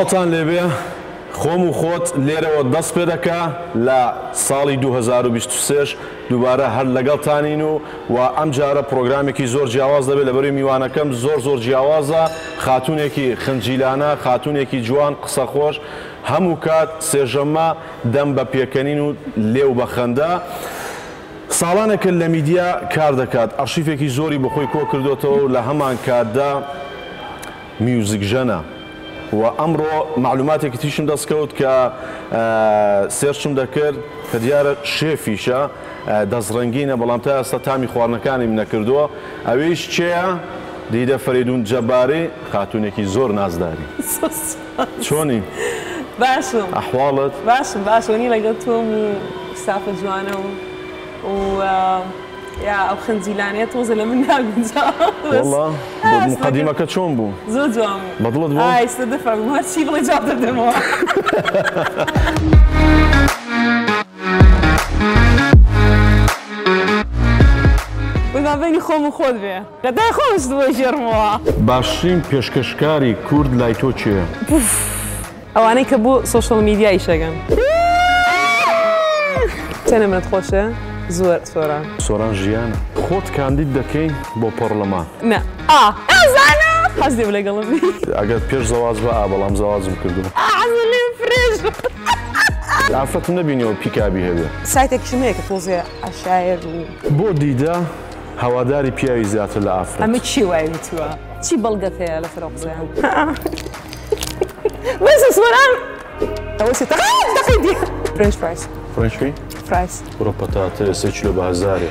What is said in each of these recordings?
سڵاوتان لێبێ خۆم و خۆت لێرەوە دەست پێ دەکا لە ساڵی 2023 دووبارە هەر لەگەڵتانین و و ئەم جارە پرۆگرامێکی زۆر جیاواز دەبێت لەبەروی میوانەکەم زۆر زۆر جیاوازە خاتونێکی خنجیلانە خاتونێکی جوان قسەخۆش هەموو کات سێژەمە دەم بە پێکەنین و لێو بە خەندە. ساڵانێکە لە میدیا کار دەکات، ئەرشیفێکی زۆری بۆ خۆی کۆکردۆتەوە و لە هەمانکاتدا میوزیکژەنە و ئەمڕۆ مەعلوماتێکی تریشم دەست کەوت کە search م دەکرد کە دیارە شێفیشە دەستڕەنگینە بەڵام تا ئێستا تامی خواردنەکانیم نەکردووە ئەویش کێیە؟ دیدە فەریدون جەباری خاتوونێکی زۆر نازداری. چۆنی؟ باشم. ئەحواڵت؟ باشم باش وەنی لەگەڵ تۆم و ستافە جوانە و و یا ئەو خنجیلانەیە تۆزە لە من ناگونجا. وەڵا مقدمەکە چۆن بوو؟ زۆر جوان بوو. بەدڵت بوو؟ ئای سەدفە بوو هەرچی بڵێ جواب دەدەمەوە. مابەینی خۆم و خۆت بێ. لە دای خۆمش بۆی ژێڕمەوە. باشترین پێشکەشکاری کورد لای تۆ کێیە؟ ئەوانەی کە بۆ social media ئیشەکەن. چەنە منت خۆشە؟ زۆر سۆران. سۆران ژیانە. خۆت کاندید دەکەی بۆ پەڕلەمان؟ نا. ئا ئەزانم حەز لێم لەگەڵم بی. ئەگەر پێش زەواج بە ئا بەڵام زەواجم کردووە. ئا حەزم لێم فرێش. ئافرەتم نەبینیوە پیکابی هەبێ. سایتێکیشم هەیە کە تۆزێ عەشایەر و. بۆ دیدە هەواداری پیاوی زیاتر لە ئافرەت. ئەمە کێ وای وتووە؟ چی بەڵگەت هەیە لەسەر ئەو قسەیە؟ بەس سۆران ئەوە سێ دەقەی دی. French fries. French fries. بڕۆ پەتاتە 3 کیلۆ بە هەزارێ.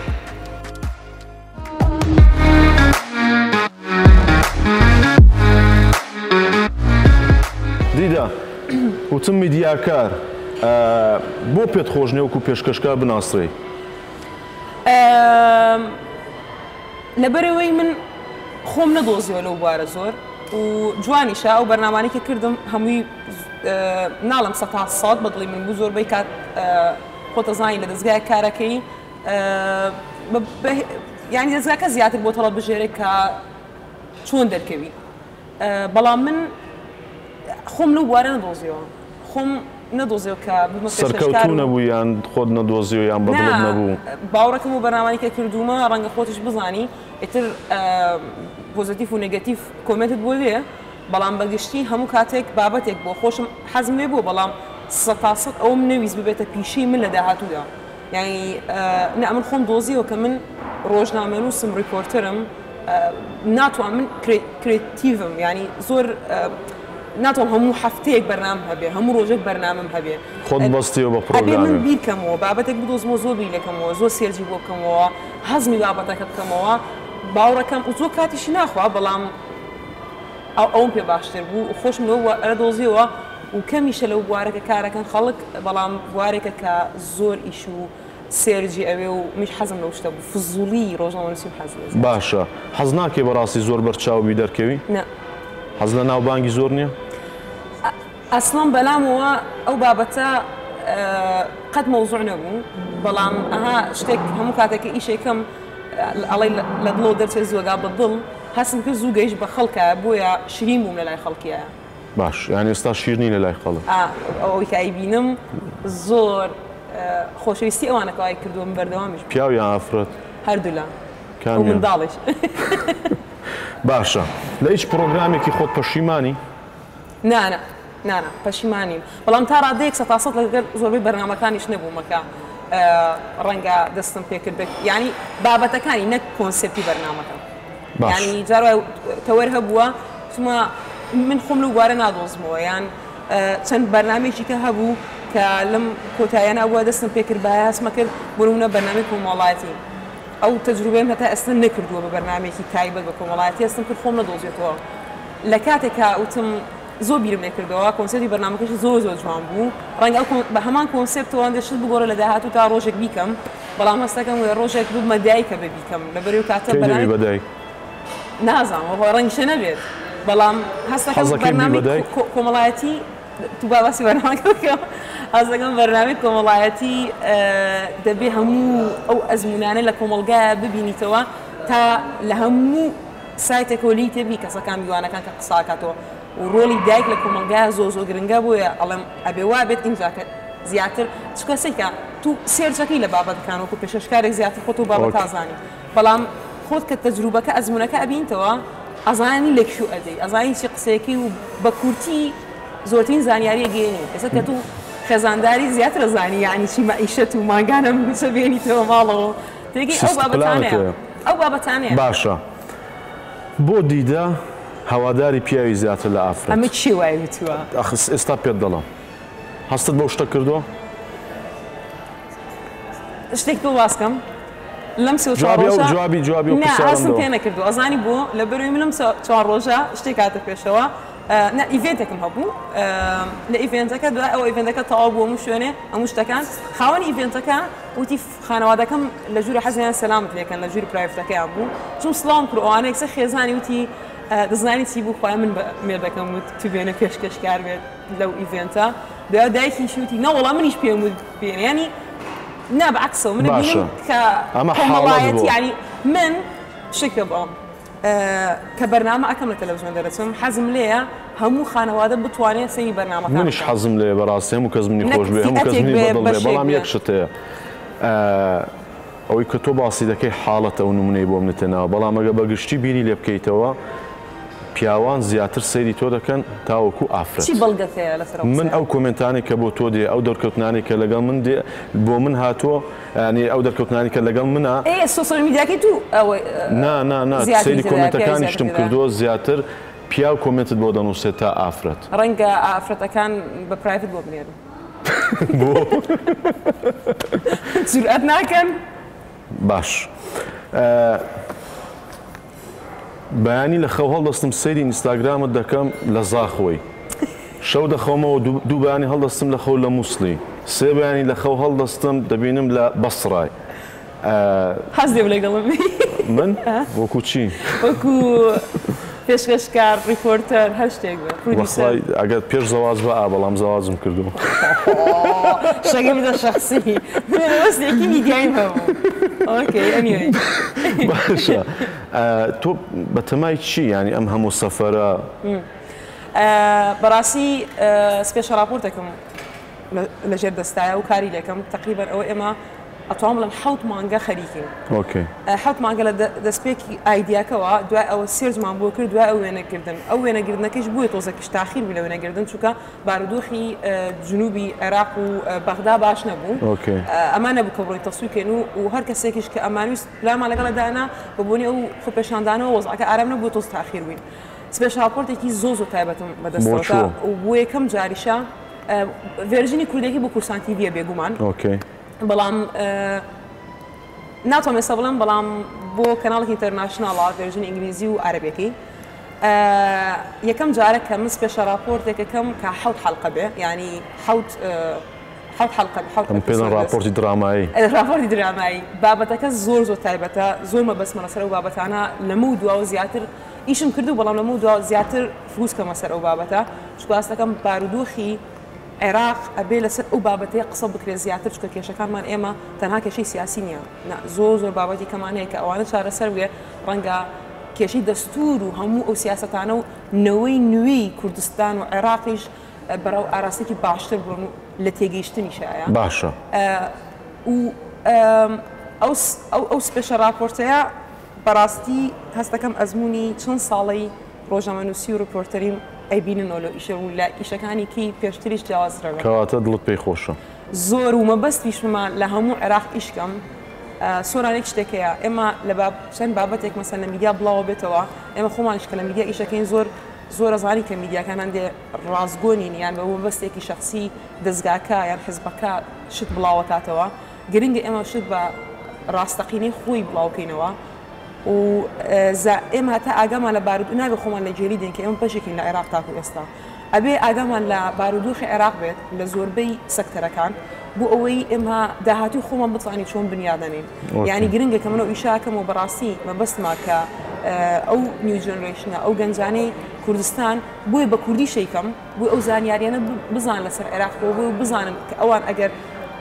دیدە وتم میدیاکار بۆ پێت خۆش نییە وەکو پێشکەشکار بناسرێی؟ لەبەرئەوەی من خۆم نەدۆزیەوە لەو بوارە زۆر و جوانیشە ئەو بەرنامانەی کە کردم هەمووی ناڵم 100% بەدڵی من بوو زۆربەی کات خۆتەزانی لە دەستگایەک کارەکەی یعنی دەستگاکە زیاتر بۆ تەڵە بژێرێک کە چۆن دەرکەوی بەڵام من خۆم لەو بوارە نەدۆزیەوە خۆم نەدۆزیەوە کە ببمە پێشکەشکار و. سەرکەوتوو نەبوو یان خۆت نەدۆزیەوە یان بەدڵت نا نەبوو؟ باوەڕەکەم و بەرنامانەی کە کردوومە ڕەنگە خۆتیش بزانی ئیتر positive و negative comment ت بۆ دێ بەڵام بە گشتی هەموو کاتێک بابەتێک بووە خۆشم حەزم لێ بووە بەڵام 100% ئەوەم نەویست ببێتە پیشەی من لە داهاتوودا یانی نا من خۆم دۆزیەوە کە من ڕۆژنامەنووسم reporter م ناتوانم من creative م یانی زۆر ناتوانم هەموو هەفتەیەک بەرنامەم هەبێ هەموو ڕۆژێک بەرنامەم هەبێ. خۆت بەستیەوە بە ئەبێ من پڕۆگرامێ. بیرکەمەوە بابەتێک بدۆزمەوە زۆر بیر لێکەمەوە زۆر search ی بۆ بکەمەوە هەزمی بابەتەکە بکەمەوە باوەڕەکەم زۆر کاتیشی ناخوا بەڵام ئەوم پێ باشتر بوو و خۆشم لەو بوارە دۆزیەوە و کەمیشە لەو بوارە کە کارەکەن خەڵک بەڵام بوارێکە کە زۆر ئیش و search ی ئەوێ و منیش حەزم لەو شتە بوو فزوڵی ڕۆژنامەنووسیم حەز لێ زیاتر. باشە حەز ناکەی بەڕاستی زۆر بەرچاو بی دەرکەوی؟ نا. حەز لە ناوبانگی زۆر نیە؟ ئەسڵەن بەلامەوە ئەو بابەتە قەت مەوزوع نەبوو بەڵام ئەها شتێک هەموو کاتێک کە ئیشێکم ئەڵێی لە دڵەوە دەرچێت زووەگا بە دڵ هەستم کرد زوو گەیشت بە خەڵکە بۆیە شرین بووم لەلای خەڵکیە. باش یانی ئێستا شیرنی لەلای خەڵک. ئا ئەوەی کە ئەیبینم زۆر خۆشەویستی ئەوانە کە وای کردووە من بەردەوامیش بم. پیاو یان ئافرەت؟ هەردوولا و کامیان؟ منداڵیش. باشە لە هیچ پڕۆگرامێکی خۆت پەشیمانی؟ نا نا نا نا پەشیمان نیم بەڵام تا ڕادەیەک 100% لەگەڵ زۆربەی بەرنامەکانیش نەبوومە کە ڕەنگە دەستم پێ کردبێت یانی بابەتەکانی نەک کۆنسێپتی بەرنامەکە. باش. یانی جار وایە تەوەر هەبووە وتمە من خۆم لەو بوارە نادۆزمەوە یان چەند بەرنامەیەکی کە هەبوو کە لەم کۆتاییانە بووە دەستم پێ کردبایە هەستمە کرد بۆ نموونە بەرنامەی کۆمەڵایەتی ئەو تەجروبەیەم هەتا ئێستا نەکردووە بە بەرنامەیەکی تایبەت بە کۆمەڵایەتی هەستم کرد خۆم نەدۆزێتەوە لە کاتێکا وتم زۆر بیرم لێ کردەوە کۆنسێپتی بەرنامەکەشی زۆر زۆر جوان بوو ڕەنگە ئەو بە هەمان کۆنسێپتەوە هەندێک شت بگۆڕێ لە داهاتوو تا ڕۆژێک بیکەم بەڵام هەستەکەم وێ ڕۆژێک ببمە دایکە بە بیکەم لەبەر ئەو کاتە کەی دەبی بەرنامەی بە دایک؟ نازانم وەڵا ڕەنگیشە نەبێت بەڵام هەستەکەم حەزەکەی ببی بە بەرنامەی دایک؟ کۆمەڵایەتی تو با باسی بەرنامەکە بکەم هەستەکەم بەرنامەی کۆمەڵایەتی دەبێ هەموو ئەو ئەزموونانە لە کۆمەڵگایە ببینیتەوە تا لە هەموو سایتێکەوە لێی تێبگی کەسەکان میوانەکان کە قسە ئەکاتەوە. و ڕۆڵی دایک لە کۆمەڵگایا زۆر زۆر گرنگە بۆیە ئەڵێم ئەبێ وا بێت ئینجا کە زیاتر چونکە سەیرکە تو search ەکەی لە بابەتەکان وەکو پێشکەشکارێک زیاتر خۆت و بابەت ئازانی بەڵام خۆت کە تەجروبەکە ئەزمونەکە ئەبینتەوە ئەزانی لە کوێ ئەدەی ئەزانی چی قسەیەکەی و بە کورتی زۆرترین زانیاری ئەگەیەنی ئێستا کە تو خێزانداری زیاتر ئەزانی یعنی چی مەعیشەت و مانگانە مووچە بێنیتەوە ماڵەوە تێگەی ئەو بابەتانەیە ئەو بابەتانەیە. باشە بۆ دیدە هەواداری پیاوی زیاتر لە ئافرەت. ئەمە کێ وای وتووە؟ ئەخ ئێستا پێت دەڵێم. هەستت بەو شتە کردووە؟ شتێک بۆ باس کەم لەم سێ چوار ڕۆژە جوابی جوابی نا هەستم پێ نەکردووە ئەزانی بۆ لەبەرەوەی من لەم چوار ڕۆژە شتێک هاتە پێشەوە نا event ێکم هەبوو لە event ەکە دوای ئەوە event ەکە تەواو بوو هەموو شوێنێ هەموو شتەکان خاوەنی event ەکە وتی خانەوادەکەم لە ژوورە حەزیان سەلامت لێکەن لە ژووری private ەکەیان بوو چووم سڵاوم کرد ئەوانە یەکسەر خێزانی وتی دەزانی چی بوو خوایە من بە مێردەکەم وت تو بێنە پێشکەشکار بێت لەو event ە دوای دایکیشی وتی نەوەڵا منیش پێم وت بێنە یانی نا بە عەکسەوە من باشە ئەبینم کە ئەمە حاڵەت کۆمەڵایەتی بۆ یانی من شتێک پێ بڵێم کە بەرنامە ئەکەم لە تەلەفزیۆن دەرەچم حەزم لێیە هەموو خانەوادە بتوانێت سەیری بەرنامەکان منیش بکا. حەزم لێیە بەڕاستی هەموو کەس منی نەک خۆش بوێ هەموو کەس فیئەتێک منی بێ بەدڵ بێ بەشێک بەڵام بێ. یەک شت هەیە ئەوەی کە تۆ باسی دەکەی حاڵەتە ئەو نمونەی بۆ منت هێناوە بەڵام ئەگەر بە گشتی بیری لێ بکەیتەوە پیاوان زیاتر سەیری تۆ دەکەن تاوەکو ئافرەت. چی بەڵگەت هەیە لەسەر ئەو من قسەیە؟ ئەو comment انەی کە بۆ تۆ دێ ئەو دەرکەوتنانەی کە لەگەڵ من دێ بۆ من هاتووە یانی ئەو دەرکەوتنانەی کە لەگەڵ منە. ئێ social media کەی تو ئەوەی نا نا نا زیاتری سەیری تێدایە پیاوی زیاتر comment ەکانیشتم تێدایە. کردووە زیاتر پیاو comment ت بۆ دەنووسێت تا ئافرەت. ڕەنگە ئافرەتەکان بە private بۆ بنێرن. بۆ؟ جورئەت ناکەن. باش بەیانی لە خەو هەڵدەستم سەیری ئینستاگرامت دەکەم لە زاخۆی شەو دەخەومەوە دوو بەیانی هەڵدەستم لە خەو لە موسڵی سێ بەیانی لە خەو هەڵدەستم دەبینم لە بەسڕای. حەز لێ لەگەڵم بی؟ من؟ وەکو چی؟ وەکو پێشکەشکار، reporter، هەر شتێک بێ، producer. وەخوای ئەگەر پێش زەواج بە ئا بەڵام زەواجم کردووە. شتەکە بدە شەخسی. من مەبەستێکی میدیایم هەبوو. okay anyway. باشە تۆ بەتەمای چی یانی ئەم هەموو سەفەرە؟ بەڕاستی special report ێکم لە ژێر دەستایە و کاری لێکەم تەقریبەن ئەوە ئێمە ئەتوانم بڵێم حەوت مانگە خەریکین. okay. حەوت مانگە لە دەستپێکی idea کەوە دوای ئەوە search مان بۆ کرد دوای ئەو وێنەگردن ئەو وێنەگردنەکەیش بۆیە تۆزێکیش تاخیر بوو لە وێنەگردن چونکە بارودۆخی جنوبی عێراق و بەغدا باش نەبوو okay. ئەمان نەبوو کە بڕۆین تەسویر کەین و و هەر کەسێکیش کە ئەمانویست پلانمان لەگەڵ دانا بە بۆنەی ئەو خۆپێشاندانەوە وەزعەکە ئارام نەبوو تۆز تاخیر بووین special report ێکی زۆر زۆر تایبەتم بەدەستەوە بۆ و بۆ یەکەم جاریشە version ی کوردەکەی بۆ کوردستان تیڤیە بێگومان okay. بەڵام ناتوانم ئێستا بڵێم بەڵام بۆ کەناڵێکی international ە version ی ئینگلیزی و عەرەبیەکەی یەکەم جارە کە من special report ێکەکەم کە حەوت حەڵقە بێ یعنی حەوت حەوت حەڵقە حەوت ئەم پێڵێن ڕاپۆرتی درامایی ڕاپۆرتی درامایی بابەتەکە زۆر زۆر تایبەتە زۆر مەبەستمە لەسەر ئەو بابەتانە لەمە و دواوە زیاتر ئیشم کردو بەڵام لەمە و دواوە زیاتر focus کەمە سەر ئەو بابەتە چونکە هەستەکەم بارودۆخی عێراق ئەبێ لەسەر ئەو بابەتەیە قسە بکرێت زیاتر چونکە کێشەکانمان ئێمە تەنها کێشەی سیاسی نییە نا زۆر زۆر بابەتی کەمان هەیە کە ئەوانە چارەسەر بێ ڕەنگە کێشەی دەستور و هەموو ئەو سیاسەتانە و نەوەی نوێی کوردستان و عێراقیش بەرەو ئاراستێکی باشتر بڕۆن و لە تێگەیشتنیشایە باشە و ئەو ئەو special report ەیە بەڕاستی هەستەکەم ئەزمموی چەند ساڵەی ڕۆژنامەنووسی و reporter یم ئەیبیننەوە لەو ئیشە و لە ئیشەکانی کەی پێشتریش جیاوازترە. کەواتە دڵت پێی خۆشە؟ زۆر و مەبەستیشمە لە هەموو عێراق ئیش کەم. سۆران یەک شتێک هەیە ئێمە لە باب چەند بابەتێک مەسەن لە میدیا بڵاوە بێتەوە ئێمە خۆمانیش کە لە میدیا ئیشەکەین زۆر زۆر ئەزانین کە میدیاکان هەندێ ڕاستگۆ نین یان بە مەبەستێکی شەخسی دەزگاکە یان حزبەکە شت بڵاوەکاتەوە گرنگە ئێمە شت بە ڕاستەقینەی خۆی بڵاوکەینەوە و زا ئێمە هەتا ئاگامان لە بارود نابێ خۆمان لە گێلی دێن کە ئێمە بەشێکین لە عێراق تاکو ئێستا ئەبێ ئاگامان لە بارودۆخی عێراق بێت لە زۆربەی سەکتەرەکان بۆ ئەوەی ئێمە داهاتوی خۆمان بتوانین چۆن بنیادەنین یعنی گرنگە کە من ئەو ئیشاکەم و بەڕاستی مەبەستمە کە ئەو new generation ە ئەو گەنجانەی کوردستان بۆیە بە کوردی شەیکەم بۆ ئەو زانیاریانە بزان لەسەر عێراق بۆ بۆ بزانن کە ئەوان ئەگەر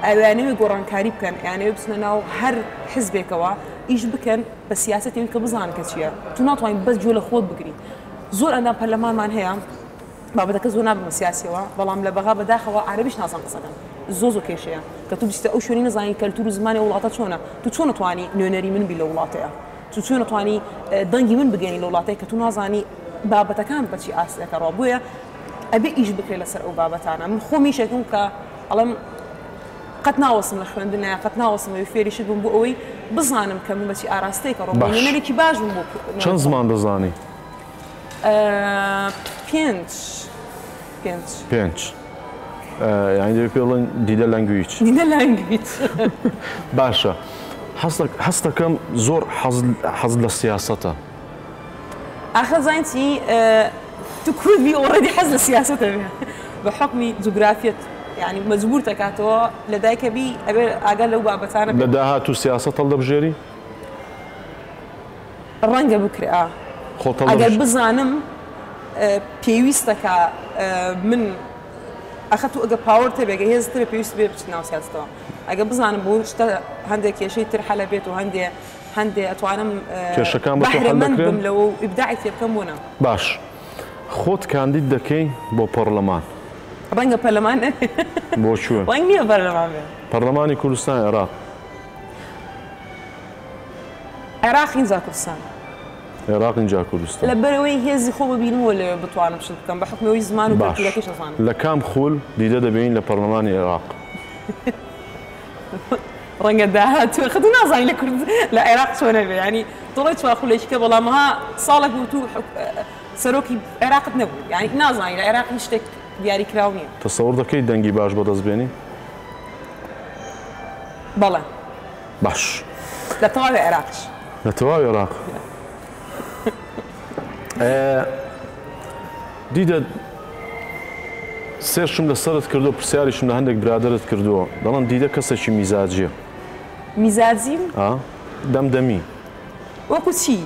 ئەویانەوێ گۆڕانکاری بکەن یانەوێ بچنە ناو هەر حزبێکەوە ئیش بکەن بە سیاسەتی کە بزانن کە چییە. تو ناتوانانی بەس گوێ لە خۆت بگری. زۆر ئەندام پەرلەمانمان هەیە. بابەتەکە زۆر نابمە سیاسیەوە، بەڵام لە بەغا بەداخەوە عەرەبیش نازان قسەکەن. زۆر زۆر کێشەیە کە تو بچیتە ئەو شوێنی نەزانی کەلتور و زمانی ئەو وڵاتە چۆنە، تو چۆن ئەتوانی نوێنەری من بی لە وڵاتەیە، تو چۆن ئەتوانی دەنگی من بگەینی لە وڵاتەیە کە تو نازانی بابەتەکان بە چی ئاستێکە ڕوا. بۆیە ئەبێ ئیش بکرێت لەسەر ئەو بابەتانە. من خۆم ئیشێکم کە ئەڵێم قەت ناوەستم لە خوێندنە، قەت ناوەستم ئەوی فێری شت بم بۆ ئەوەی بزانم کە من بە چی ئاراستەیەکە ڕۆم، باش. نوێنەرێکی باش بم بۆ چەند زمان دەزانی؟ پێنج. پێنج. پێنج. یانی دەبێ پێ بڵێن دیدە language. دیدە language. باشە هەست دەکەم زۆر حەز لە سیاسەتە. ئاخر زانی چی تو کورد بی already حەز لە سیاسەتە بێ بە حوکمی جوگرافیەت یانی مەجبوور دەکاتەوە لە دایکە بی ئەبێ ئاگا لەو بابەتانە لە داهاتوو سیاسەت هەڵدەبژێری؟ ڕەنگە بکرێ ئەگەر بزانم پێویستە کە من ئەخە تو ئەگە power تەبێ ئەگە هێز تەبێ پێویست بێ بچیت ناو سیاسەتەوە ئەگە بزانم بۆ شتە هەندێک کێشەی تر حەلە بێت و هەندێ هەندێ ئەتوانم کێشەکان بە تۆ حەل بەهرەمەند دەکرێن؟ بم لەوە و ئیبداعی تێ بکەم بۆ نا. باش خۆت کاندید دەکەی بۆ پەڕلەمان؟ ڕەنگە پەرلەمان نەبێ. بۆ کوێ؟ ڕەنگ نییە پەرلەمان بێ. پەرلەمانی کوردستان عێراق؟ عێراق ئینجا کوردستان. عێراق ئینجا کوردستان. لەبەرئەوەی هێزی خۆم ببینم و لەوێ بتوانم شت بکەم بە حوکمی ئەوەی زمان و باش کەلتورەکەیش ئەزانم. لە کام خول دیدە دەبینین لە پەرلەمانی عێراق؟ ڕەنگە داهاتوو خە تو نازانی لە کورد لە عێراق چۆنە بێ یانی تۆ ڵێی چوار خولێکی کە بەڵام ها ساڵێک بوو تو سەرۆکی عێراقت نەبوو یانی نازانی لە عێراق هیچ شتێک دیاری کراو نییە. تەسەور دەکەی دەنگی باش بەدەست بێنی؟ بەڵێ. باش. لە تەواوی عێراقیش. لە تەواوی عێراق. دیدە search م لەسەرت کردو پرسیاریشم لە هەندێک برادەرت کردووە دەڵێن دیدە کەسێکی میزاجیە. میزاجیم؟ دەم دەمی. وەکو چی؟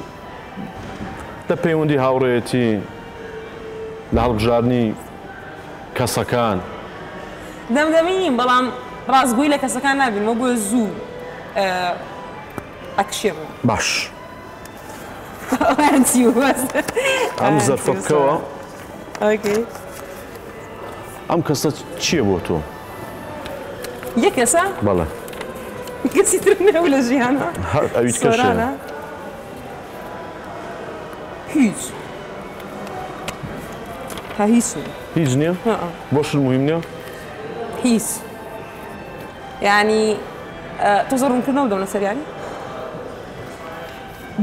لە پەیوەندی هاوڕێیەتی، لە هەڵبژاردنی کەسەکان. دەم دەمی نیم بەڵام ڕاستگۆی لە کەسەکان نابینمەوە بۆیە زوو ئەکشێمەوە. باش. ئەم زەرفە بکەوە. ئەم کەسە چییە بۆ تۆ؟ یەک کەسە؟ بەڵێ. کەسی تر نەبوو لە ژیانە؟ هەر ئەویت کەشێ. هیچ. ها هیچ نییە. هیچ نییە؟ بۆشت مهم نییە؟ هیچ. یعنی تۆزە ڕوونکردنەوە بدەم لەسەر یانی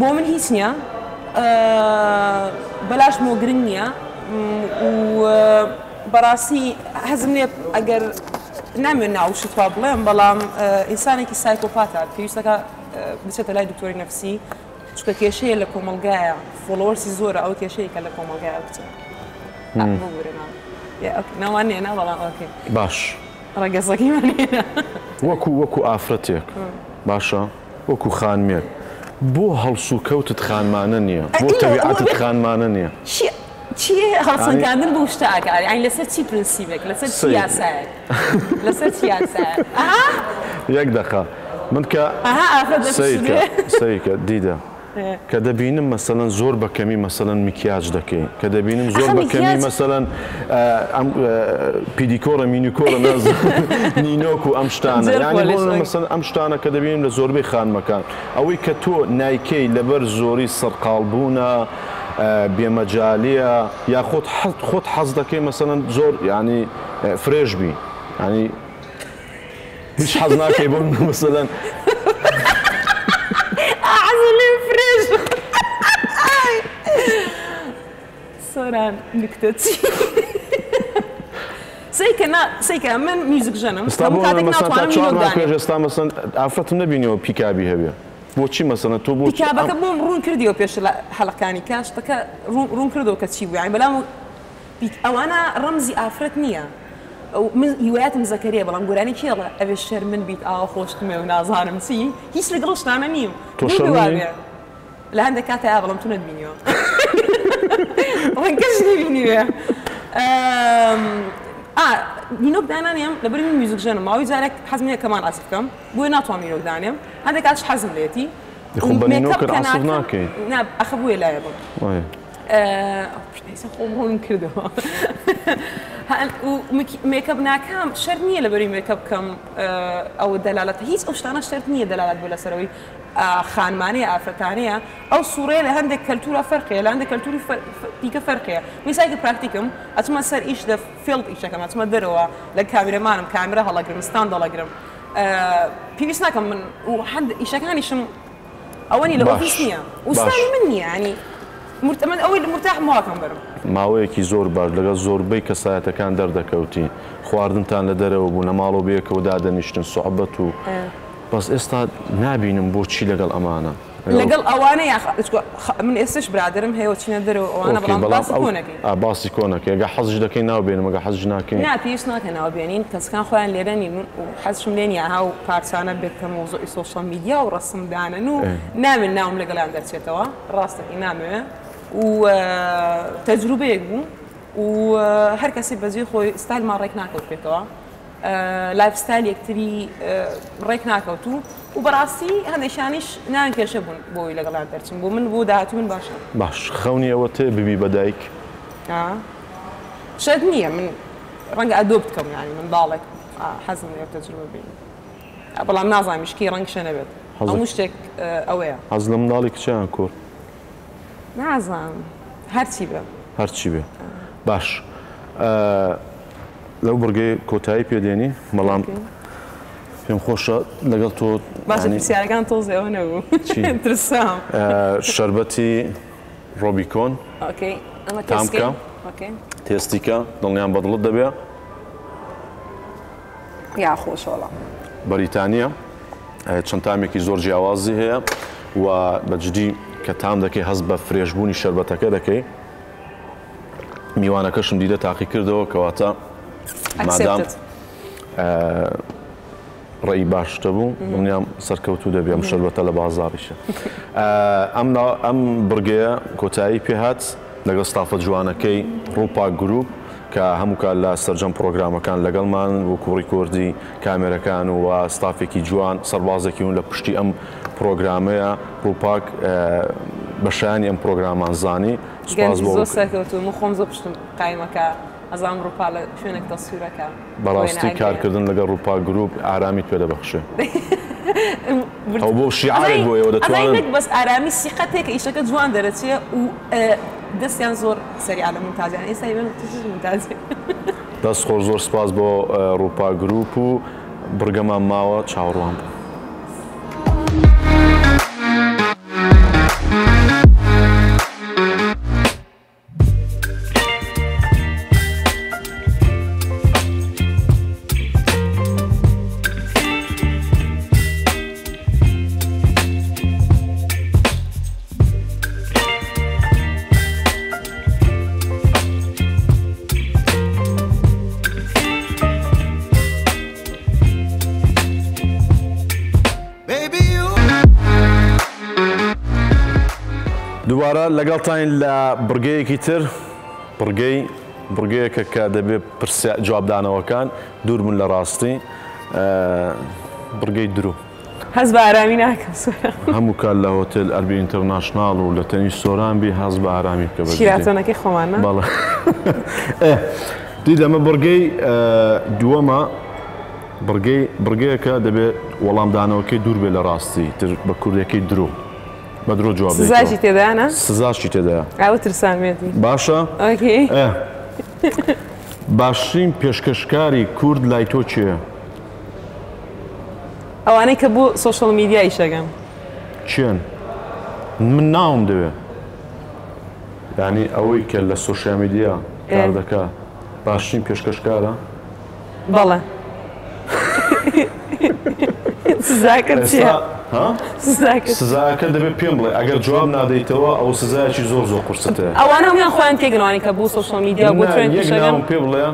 بۆ من هیچ نییە بەلاشمەوە گرنگ نییە و بەڕاستی حەزم لێ ئەگەر نامێن ناو شت وا بڵێم بەڵام ئینسانێکی سایکۆپاتە پێویستەکە بچێتە لای دکتۆری نەفسی چونکە کێشەیە لە کۆمەڵگایە followers ی زۆرە ئەو کێشەیە کە لە کۆمەڵگایە بچێت ناوان نێنا بەڵام okay باش ڕەگەزەکەیمان هێنا. وەکو وەکو ئافرەتێک باشە وەکو خانمێک بۆ هەڵسوکەوتت خانمانە نییە بۆ تەبیعەتت خانمانە نییە؟ چی چی هەڵسەنگاندن بۆ شتە ئەکا یانی لەسەر چی پرنسیبێک لەسەر چی یاسایەک لەسەر چی یاسایەک ئەها یەک دەقە من کە ئەها ئافرەت سەیرکە سەیرکە دیدە کە دەبینم مەسەلەن زۆر بە کەمی مەسەلەن مکیاج دەکەی کە دەبینم زۆر بە کەمی مەسەلەن ئەم پیدیکۆرە مینیکۆرە نینۆک و ئەم شتانە یانی بۆ مەسەلەن ئەم شتانە کە دەبینم لە زۆربەی خانمەکان ئەوەی کە تۆ نایکەی لەبەر زۆری سەرقاڵ بوونە بێمەجالیە یا خۆت خۆت حەز دەکەی مەسەلەن زۆر یانی fresh بی یانی هیچ حەز ناکەی بۆ مەسەلەن حەزم لێ fresh سۆران نکتە چی سەیکە نا سەیکە من میوزیک ژەنم ئێستا بۆ مەسەلەن تا چوار مانگ پێش ئێستا مەسەلەن ئافرەتم نەبینیەوە پیکابی هەبێ بۆچی مەسەلەن تۆ بۆ پیکابەکە بۆم ڕوون کردیەوە پێش لە حەلەقەکانی کە شتەکە ڕوون کردەوە کە چی بوو یانی بەلام ئەوانە ڕەمزی ئافرەت نییە من هیوایەتم زەکەریە بەڵام گۆرانی کێ ئەڵێ ئەبێ شەرمن بیت ئاوا خۆشتمێ و نازانم چی هیچ لەگەڵ ئەو شتانە نیم تۆ شەرمنی؟ لە هەندێک کاتەیا بەڵام تو نەتبینیوە ڕەنگەش نەبینیوێ ئا نینۆک دانانێم لەبەر من میوزیک ژەنم ماوەی جارێک حەزم لێیە کەمان عەزف بکەم بۆیە ناتوانم نینۆک دانێم هەندێک کاتیش حەزم لێتی خۆ بە نینۆکت عەزف ناکەی نا ئەخە بۆیە لایە بم. ئێستا خۆم ڕوونم کردەوە. Makeup ناکەم شەرت نییە لەبەری مێکەپ بکەم ئەوە دەلالەتە، هیچ ئەو شتانە شەرت نییە دەلالەت بۆ لەسەرەوەی خانمانەیە ئافرەتانەیە. ئەو سوڕەیە لە هەندێک کەلتورا فەرقەیە، لە هەندێک کەلتوری دیکە فەرقەیە. میساکی پراکتیکم ئەچمە سەر ئیش لە field ئیشەکەم، ئەچمە دەرەوە لە کامیرەمانم، کامێرا هەڵەگرم، stand هەڵەگرم، پێویست ناکەم من و هەند ئیشەکانیشم ئەوە نیە لە ئۆفیس نییە و ستایلی من نییە، ینی من ئەوەی مرتاحم واکەم بەرم. ماوەیەکی زۆر باش لەگەڵ زۆربەی کەسایەتەکان دەردەکەوتی، خواردنتان لە دەرەوە بوو، لە ماڵەوە بەیەکەوە دادەنیشتن، سوعبەت و بەس ئێستا نابینم بۆچی لەگەڵ ئەمانە. لەگەڵ ئەوانە یا من ئێستش برادرم هەیە و چینە دەرەوە ئەوانە، بەڵام باسی کۆنەکەی. باسی کۆنەکەی ئەگە حەزش دەکەی ناو بێنم، ئەگە حەزش ناکەین نا پێویست ناکە ناو بێنین، کەسەکان خۆیان لێرە نین و حەزشم لێ نییە هاو پارچانە بێتە مەوزوعی social media و ڕەسم دانەن و نامێن ناوم لەگەڵیان دەرچێتەوە، ڕاستەکەی نامەوێ و تەجروبەیەک بوو و هەر کەسی بەجێی خۆی ستایلمان ڕێک ناکەوت پێکەوە، lifestyle یەکتری ڕێک ناکەوت و بەڕاستی هەندێکیانیش نان کێشە بوون بۆی لەگەڵیان دەرچم، بۆ من بۆ داهاتوو من باشە. باش، خەونی ئەوە تێ ببی بە دایک؟ شەرت نییە، من ڕەنگە adopt بکەم، یانی منداڵێک حەزم لێ تەجروبە بینم، بەڵام نازانم شکی ڕەنگشە نەبێت، هەموو شتێک ئەوەیە. حەز لە منداڵی کچیان کوڕ؟ نازانم، هەرچی بێ. هەرچی بێ. باش، لەو بڕگەی کۆتایی پێدێنی، بەڵام پێم خۆشە لەگەڵ تۆ. باشە، پرسیارەکان تۆزێ ئەوە نەبوو، ترسام. شەربەتی ڕۆبیکۆن تام بکە، تێستی کە، دڵنیام بەدڵت دەبێ. یا خۆشەوەڵا. بەریتانیە، چەند تامێکی زۆر جیاوازی هەیە و بە جدی کە تام دەکەی هەست بە fresh بوونی شەربەتەکە دەکەی. میوانەکەشم دیدە تاقی کردەوە، کەواتە مادام ڕێی باشتە بوو دڵنیام سەرکەوتوو دەبێ ئەم شەربەتە لە بازاڕیشە. ئەم بڕگەیە کۆتایی پێهات لەگەڵ ستافە جوانەکەی ڕووپاک گروپ کە هەموو کات لە سەرجەم پرۆگرامەکان لەگەڵمان وەکو record ی کامێرەکان و ستافێکی جوان سەربازێکی ون لە پشتی ئەم پرۆگرامەیە. ڕووپاک بەشایانی ئەم پرۆگرامان زانی. سوپاس بۆ زۆر سەرکەوتوو، من خۆم زۆر پشتم قایمەکە ئەزانم ڕووپا لە شوێنێک تەسویرەکە. بەڕاستی کارکردن لەگەڵ ڕووپاک گروپ ئارامیت پێ دەبەخشێ. ئەو بۆ شیعارێک بۆ ئێوە دەتوانن. نەک بەس ئارامی، سیقەتێک ئیشەکە جوان دەرەچێ و دەستیان زۆر سەریع لە مونتاجیان، ئێستا ئێمە مونتاجی. دەست خۆش، زۆر سپاس بۆ ڕووپاک گروپ و بڕگەمان ماوە، چاوەڕوان بوو. دووبارە لەگەڵتاین لە بڕگەیەکی تر، بڕگەی بڕگەیەکە کە دەبێت پرسیار جوابدانەوەکان دوور بن لە ڕاستی، بڕگەی درۆ. هەست بە ئارامی ناکەم سۆران. هەموو کات لە هۆتێل ئەربی ئینتەرناشناڵ و لە تەنیشت سۆران بی هەست بە ئارامی بکە. شیراتۆنەکەی خۆمانە. بەڵێ. دیدە ئەمە بڕگەی دووەمە، بڕگەی بڕگەیەکە دەبێت وەڵامدانەوەکەی دوور بێ لە ڕاستی، تر بە کوردەکەی درۆ. بە درۆ جواب دەیتەوە. سزاشی تێدایە نا؟ سزاشی تێدایە. ئەوە ترسامێتی. باشە؟ Okay. باشترین پێشکەشکاری کورد لای تۆ کێیە؟ ئەوانەی کە بۆ social media ئیشەکەن. کێن؟ من ناوم دەوێ. یعنی ئەوەی کە لە social media کار دەکا باشترین پێشکەشکارە؟ بەڵێ. سزاکە چییە؟ سزاکە دەبێت پێم بڵێ، ئەگەر جواب نادەیتەوە ئەو سزایەکی زۆر زۆر قورستە. ئەوانە هەموویان خۆیان تێگەن، ئەوانەی کە بۆ social media بۆ trend یەک ناوم پێ بڵێ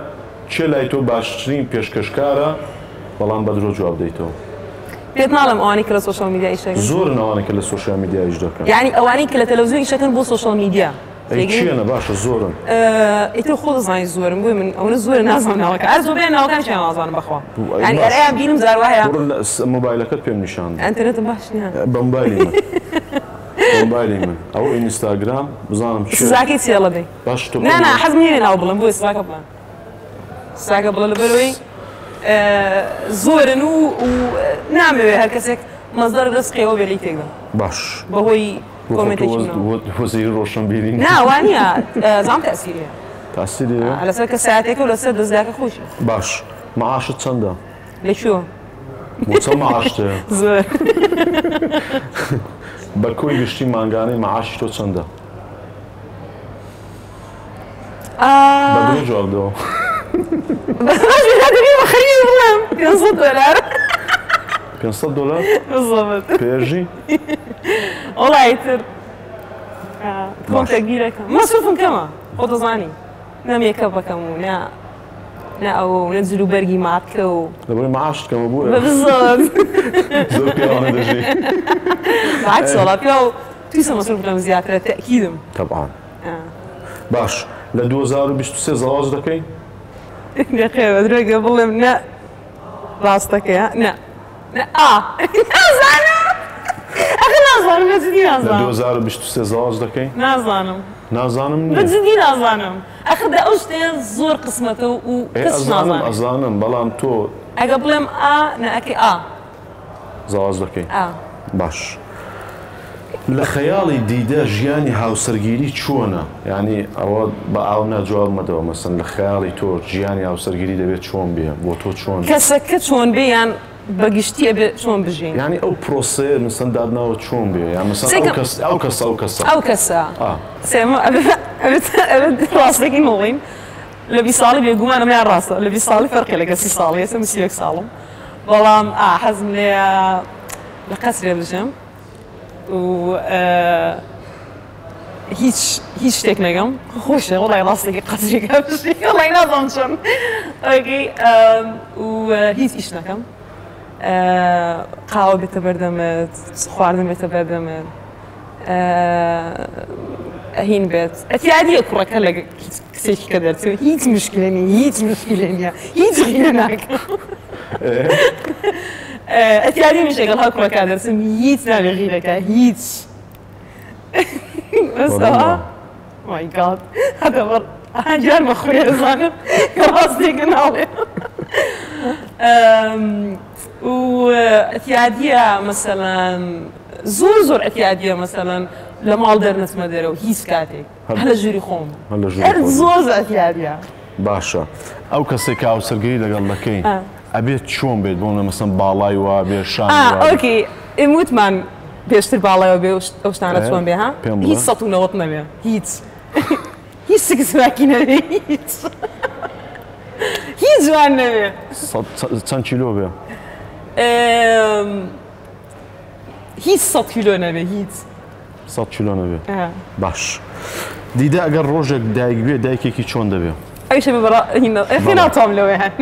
کێ لای تۆ باشترین پێشکەشکارە بەڵام بە درۆ جواب دەیتەوە؟ پێت ناڵێم ئەوانەی کە لە social media ئیشەکەن. زۆرن ئەوانەی کە لە social media ئیش دەکەن. یعنی ئەوانەی کە لە تەلەڤیزیۆن ئیشەکەن بۆ social media. ئەی کێنە؟ باشە زۆرن. ئیتر خۆ دەزانی زۆرن، بۆی من ئەوەنە زۆرە نازانم ناوەکە، هەر زۆربەیان ناوەکانیشیان نازانم بەخوا. یعنی ئەرەیان بینم جار وایە. مۆبایلەکەت پێم نیشان. ئینتەرنێتم باش نییە. بە مۆبایلی من. مۆبایلی من ئەو ئینستاگرام بزانم چیە. سزاکەی چیە ئەڵێ دەی. باش تۆ نا نا حەزم نیە ناو بڵێم بۆیە سزاکە بڵێم. سزاکە بڵێ لەبەرئەوەی زۆرن و نامەوێ هەر کەسێک مەزدەر دەست قێوە بێ لێی تێکدەم. باش. بەهۆی کۆمێنتێکی منەوە. وەزیری ڕۆشنبیری نا وانیە زام تەئسیری هەیە. تاسیری هەیە؟ لەسەر کەسایەتیەکە و لەسەر دەزگاکە خۆشی. باش معاشت چەندە؟ لە کوێ؟ بۆ چەند معاشت هەیە؟ زۆر. بە کۆی گشتی مانگانەی معاشی تۆ چەندە؟ بە درۆ جواب دەوە. خەریک بڵێم 500 دۆلار. 500 دۆلار؟ بالضبط. پێژی؟ وەڵا ئیتر خۆم تەگبیرەکەم مەسروفم کەمە خۆ دەزانی نە مێکەپ بەکەم و نە نە ئەوە و نە جل و بەرگی مارکە و لەبەر معاشت کەمە بۆیە بالضبط. زۆر پیاوانە دەژی. بالعکس وەڵا پیاو تویسە مەسروف لەم زیاترە تەئکیدم. تەبعان. باش لە 2023 زەواج دەکەی؟ دەقێ بە درۆگە بڵێم نە ڕاستەکەیە نە نە ئا نازانم ئەخە نازانم بە جدی لە نازانم. 2023 زەواج دەکەی؟ نازانم. نازانم بە نییە. جدی نازانم ئەخە دە ئەو شتەیە زۆر قسمەتە و ئێ کەس ئەزانم نازانێ. ئەزانم بەڵام تۆ ئەگە بڵێم ئا نە ئەکەی ئا. زەواج دەکەی؟ ئا. باش لە خەیاڵی دیدە ژیانی هاوسەرگیری چۆنە؟ یانی ئەوە بە ئاو نا جواب مەدەوە مەسەن لە خەیاڵی تۆ ژیانی هاوسەرگیری دەبێت چۆن بێ بۆ تۆ چۆن؟ کەسەکە چۆن بێ یان بە گشتی ئەبێ چۆن بژین؟ یانی ئەو پرۆسەیە مەسەن دادناوە چۆن بێ یان مەسەن ئەو کەس ئەو کەسە ئەو کەسە ئەو کەسە سێمە ئەبێ ئەبێ ڕاستەکەی مەڵێین لە 20 ساڵی بێگومان ئەمەیان ڕاستە لە 20 ساڵی فەرقی لەگەڵ 30 ساڵی ئێستا من 31 ساڵم بەڵام ئا حەزم لێیە لە قەسرێ بژم و هیچ هیچ شتێک نەگەم خۆشە وەڵای ڕاستێکی قەسرێکە بژی وەڵای نازانم چۆن okay و هیچ ئیش نەکەم قاوە بێتە بەردەمت خواردن بێتە بەردەمت هین بێت ئەتیادیە کوڕەکە لە کچێکی کە دەرچوو هیچ مشکلە نیە هیچ مشکلە نیە هیچ غیرە ناکەم ئەتیادی منیش لەگەڵ هاو کوڕەکە دەرچم هیچ نابێ غیرەکە هیچ بەس ئەوە my God هەتا بەڕ دیار بە خۆی ئەزانم کە ڕاستێکە ناڵێ و ئەتیادیە مەسەلەن زۆر زۆر ئەتیادیە مەسەلەن لە ماڵ دەرنەچمە دەرەوە هیچ کاتێک هەر لە ژووری خۆم هەر زۆر زۆر ئەتیادیە. باشە ئەو کەسێک کە هاوسەرگیری لەگەڵ دەکەی ئەبێت چۆن بێت بۆ مەسەن باڵای وا بێ شانی وا بێ؟ okay ئێمە وتمان پێشتر باڵای بێ ئەو شتانە چۆن بێ ها هیچ 190 نەبێ هیچ هیچ سکسواکی نەبێ هیچ هیچ جوان نەبێ. چەند کیلۆ بێ؟ هیچ 100 کیلۆ نەبێ هیچ. 100 کیلۆ نەبێ باش دیدە ئەگەر ڕۆژێک دایک بێ دایکێکی چۆن دەبێ؟ ئەویشە بە بەڕا ئەخی ناتوانم لەوەیان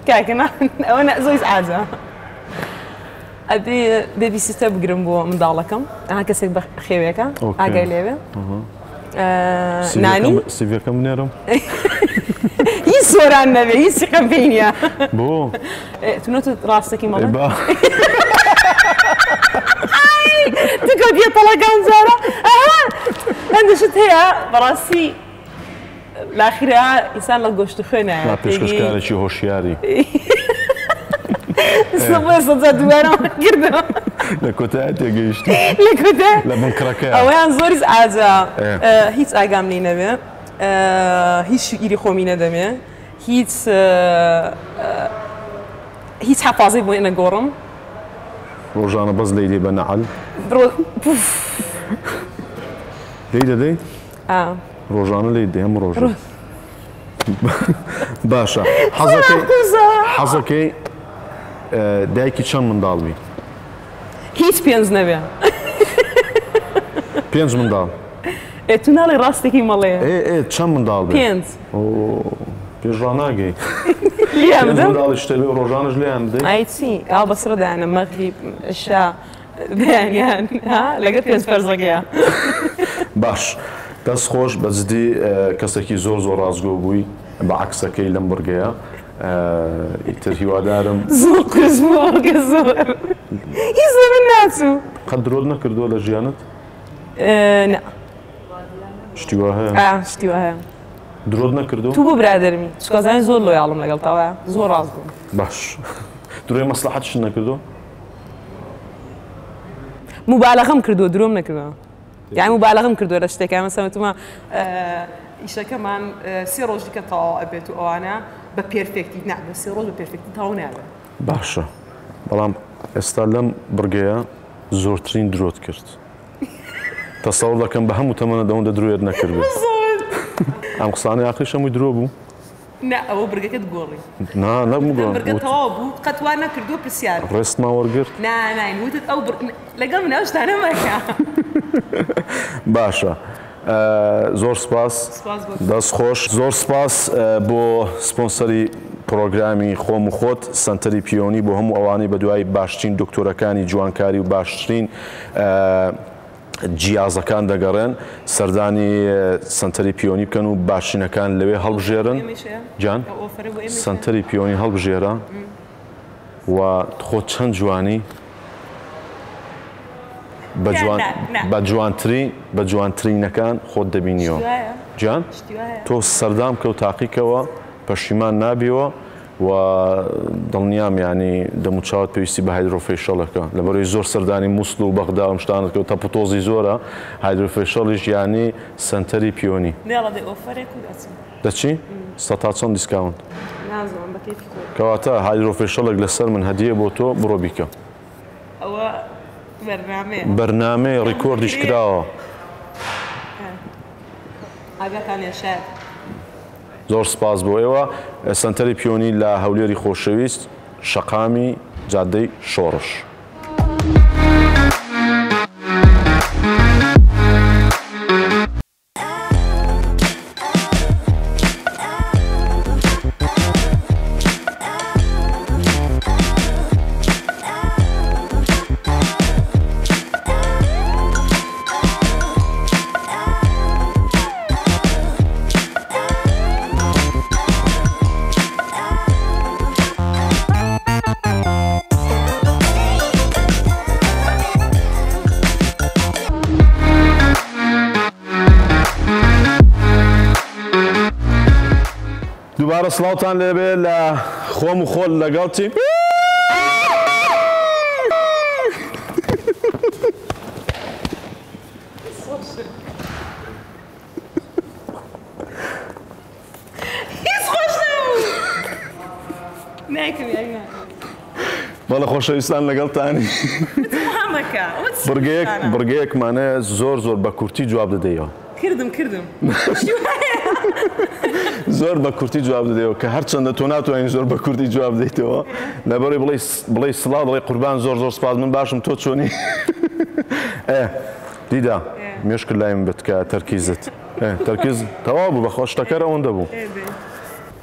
کاکە نا ئەوە زۆر ئازا ئەبێ baby sitter بگرم بۆ منداڵەکەم ئەها کەسێک بە خێوێکە ئاگای لێوێ نانی سیڤەکەم بنێرم هیچ سۆران نەبێ هیچ سیقەم پێی نییە بۆ تو نۆت ڕاستەکی مەڵێ تو کەوتیە تەڵەکان جارە هەندێک شت هەیە بەڕاستی لاخیرا ئینسان لە گۆشت و خوێنە پێشکەشکارێکی هۆشیاری سەجا دووبارە کردەوە لە کۆتایی تێگەیشتی لە کۆتا لە بنکڕەکە ئەوەیان زۆریش ئاجا هیچ ئاگام لێی نەبێ هیچ شیری خۆمی نەدەمێ هیچ هیچ حەفازەی بۆ نەگۆڕم ڕۆژانە بەس لێی دەی بە نەعل لێی دەدەی؟ ڕۆژانە لێی دەی هەموو ڕۆژ باشە حەزەکەی حەزەکەی دایکی چەند منداڵ بی؟ هیچ پێنج نەبێ. پێنج منداڵ. ئێ تو ناڵێ ڕاستێکی مەڵێ. ئێ ئێ چەند منداڵ بێ؟ پێنج. پێش ڕاناگەی. لێیان بدەم؟ منداڵیش تەبێ و ڕۆژانەش لێیان بدەی؟ ئای چی؟ ئاو بەسڕە دایانە مەغریب عشا بەیانیان ها لەگەر پێنج فەرزەکەیە. باش دەست خۆش بە جدی کەسێکی زۆر زۆر ڕاستگۆ بووی بە عەکسەکەی لەم بڕگەیە ئیتر هیوادارم زۆر قورس بوو بڕگە زۆر هیچ لە من ناچوو. قەت درۆت نەکردووە لە ژیانت؟ نا. شتی وا هەیە؟ ئا شتی وا هەیە. درۆت نەکردووە؟ تو بۆ برادەرمی چونکە ئەزانی زۆر loyal م لەگەڵتا وایە زۆر ڕاست بووم. باش درۆی مەسڵەحەتشت نەکردووە؟ موبالەغەم کردووە درۆم نەکردووە یانی موبالەغەم کردووە لە شتێکا مەسەلەن وتومە ئیشەکەمان سێ ڕۆژ دیکە تەواو ئەبێت و ئەوانە بە perfect ی نا بە سێ ڕۆژ بە perfect ی تەواو نابێت. باشە بەڵام ئێستا لەم بڕگەیە زۆرترین درۆت کرد. تەسەوڕ دەکەم بە هەموو تەمەنت ئەوەندە درۆیەت نەکردبێ. ئەم قسانەی ئاخریش هەمووی درۆ بوو؟ نا ئەوە برگەکەت گۆڕی. نا نەمگۆڕ. برگە تەواو بوو قەت وا نەکردووە پرسیار. ڕێستمان وەرگرت؟ نا ناین وتت ئەو بڕ لەگەڵ من ئەو شتانە مەکە. باشە زۆر سپاس. سپاس بۆ تۆ. دەست خۆش. زۆر سپاس بۆ سپۆنسەری پڕۆگرامی خۆم و خۆت سەنتەری پیۆنی بۆ هەموو ئەوانەی بەدوای باشترین دکتۆرەکانی جوانکاری و باشترین جیازەکان دەگەڕێن سەردانی سەنتەری پیۆنی بکەن و باشترینەکان لەوێ هەڵبژێرن گیان سەنتەری پیۆنی هەڵبژێرە و خۆ چەند جوانی بە جوانترین بە جوانترینەکان خۆت دەبینیەوە گیان تۆ سەردان بکە و تاقیکەوە پەشیمان نابیەوە و دڵنیام یانی دەموچاوت پێویستی بە hydrofacial ەکە لەبەرەوەی زۆر سەردانی موسڵ و بەغدا و ئەم شتانەت کرد تەپوتۆزی زۆرە hydrofacial یش یانی سەنتەری پیۆنی. نێڵە دەی offer ێک و دەچم. دەچی؟ سەتا چەند discount؟ نازانم بە کەیفی خۆت. کەواتە hydrofacial ێک لەسەر من هەدیە بۆ تۆ بڕۆ بیکە. ئەوە بەرنامەیە. بەرنامەیە record یش کراوە. ئاگاتان لێ شایەد. زۆر سپاس بۆ ئێوە. سەنتەری پیۆنی لە هەولێری خۆشەویست شەقامی جادەی شۆڕش. دووبارە سڵاوتان لێبێ لە خۆم و خۆت لەگەڵ تیم. بەڵێ خۆشەویستان لەگەڵتانی بڕگەیەک بڕگەیەکمانەیە زۆر زۆر بە کورتی جواب دەدەیەوە. کردم کردم زۆر بە کورتی جواب دەدەیەوە کە هەرچەندە تۆ ناتوانین زۆر بە کورتی جواب بدەیتەوە لەبەری بڵێ بڵێ سڵاو دەڵێ قوربان زۆر زۆر سپاس من باشم تۆ چۆنی ئێ دیدا مێشکت لای من بێت کە تەرکیزت تەرکیز تەواو بوو بەخوا شتەکەر ئەوەندە بوو.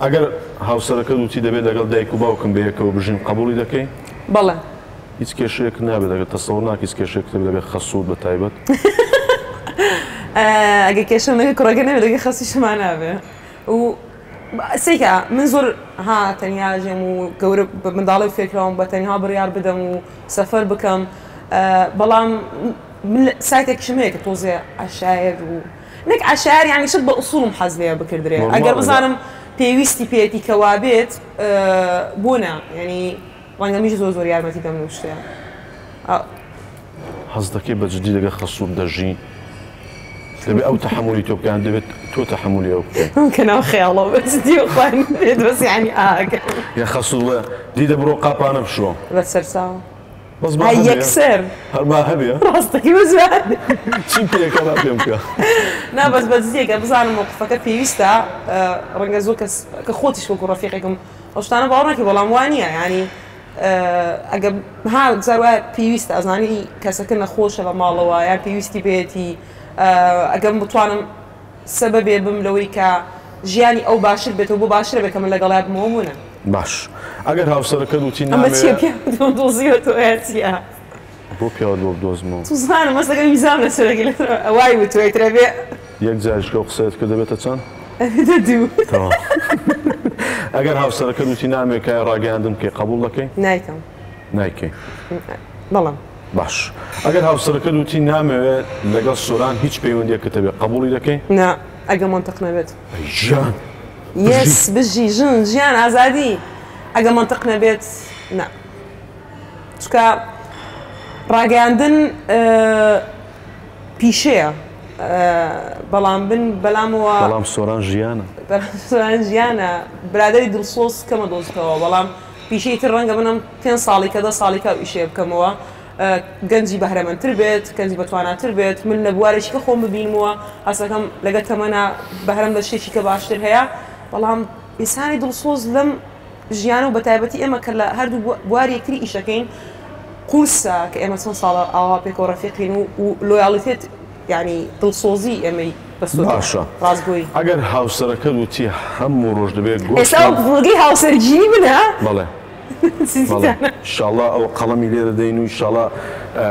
ئەگەر هاوسەرەکەت وتی دەبێت لەگەڵ دایک و باوکم بەیەکەوە بژین قبوڵی دەکەی؟ بەڵێ. هیچ کێشەیەکت نابێت ئەگەر تەسەور ناکەی هیچ کێشەیەکت هەبێت لەگەڵ خەسووت بە تایبەت؟ ئەگەر کێشەم لەگەڵ کوڕەکە نەبێت لەگەڵ خەسوویشما نابێ و سەیرکە من زۆر ها تەنیا ژێم و گەورە بە منداڵی فێرکراوم بە تەنها بڕیار بدەم و سەفەر بکەم بەڵام من سایتێکیشم هەیە کە تۆزێ عەشایەر و نەک عەشایەر یانی شت بە ئوسوڵم حەز لێیە بکردرێ ئەگەر بزانم پێویستی پێیەتی کە وابێت بۆ نا یانی ڕەنگە منیش زۆر زۆر یارمەتی دەم لەو شتەیە. حەز دەکەی بە جدی لەگەڵ خەسووت دەژی؟ دەبێت ئەو تەحەمولی تۆ بکات دەبێت تۆ تەحەمولی ئەو بکەی؟ کە ناو خەیاڵەوە بە جدی خۆیان بێت بەس یانی ئاگا. یا خەسوو بڵێ دیدە بڕۆ قاپانە بشۆ. بە سەرچاو. بەس با هەبێ. یەکسەر. هەر با هەبێ. ڕاستەکەی بەس با هەبێ. چی پێکە با پێم بکە. نا بەس بە جدی ئەگەر بزانم مەوقفەکە پێویستە ڕەنگە زۆر کەس کە خۆتیش وەکوو ڕەفیقێکم ئەو شتانە باوەڕ ناکەی بەڵام وا نییە یانی ئەگەر ها جار وایە پێویستە ئەزانی کەسەکە نەخۆشە لە ماڵەوە یان پێویستی پێیەتی ئەگەر بتوانم سەبەبێ بم لەوەی کە ژیانی ئەو باشتر بێتەوە بۆ باشترە بێت کە من لەگەڵیا بمەوە بۆ نا. باش ئەگەر هاوسەرەکەت وتی ئەمە چیە نامەوێ. پیاوت بۆم دۆزیوەتەوە یا چیە؟ بۆ پیاوت بۆ بدۆزمەوە؟ سوزانم مەسەکە ویزام لەسەرەکەی لەسەر وای وتوە ئیتر ئەبێ. یەک جاریش کە ئەو قسەیەت کرد دەبێتە چەند؟ ئەبێتە دوو. تەواو. ئەگەر هاوسەرەکەت وتی نامەوێ کایە ڕاگەیاندن بکەی قەبوڵ دەکەی؟ نایکەم. نایکەی. بەڵام. باش ئەگەر هاوسەرەکەت وتی نامەوێت لەگەڵ سۆران هیچ پەیوەندیەکت هەبێ قبوڵی دەکەی؟ نا ئەگەر مەنتق نەبێت. ئەی ژیان. yes بژی ژن ژیان ئازادی ئەگەر مەنتق نەبێت نا چونکە ڕاگەیاندن پیشەیە بەڵام بن بەلامەوە بەڵام سۆران ژیانە بەڵام سۆران ژیانە برادەری دڵسۆز کەمە دۆزتەوە بەڵام پیشەی تر ڕەنگە منم پێ ساڵی کە 10 ساڵی کە ئیشێ بکەمەوە گەنجی بەهرەمەندتر بێت گەنجی بەتواناتر بێت من لە بوارێکی کە خۆم ببینمەوە هەستەکەم لەگە تەمەنە بەهرەم لە شتێکی کە باشتر هەیە بەڵام ئینسانی دڵسۆز لەم ژیانە و بەتایبەتی ئێمە کە لە هەردوو بواری یەکتری ئیشەکەین قورسە کە ئێمە چەند ساڵە ئاوا پێکەوە ڕەفیقین و loyalty یانی دڵسۆزی ئێمەی بەستۆتەوە باشە ڕاستگۆیی. ئەگەر هاوسەرەکەت وتی هەموو ڕۆژ دەبێت گۆشت ئێستا ئەو بڕگەی هاوسەرگیری منە؟ بەڵێ بەڵێ ئیشاڵا ئەوە قەڵەمی لێ دەدەین و ئیشاڵا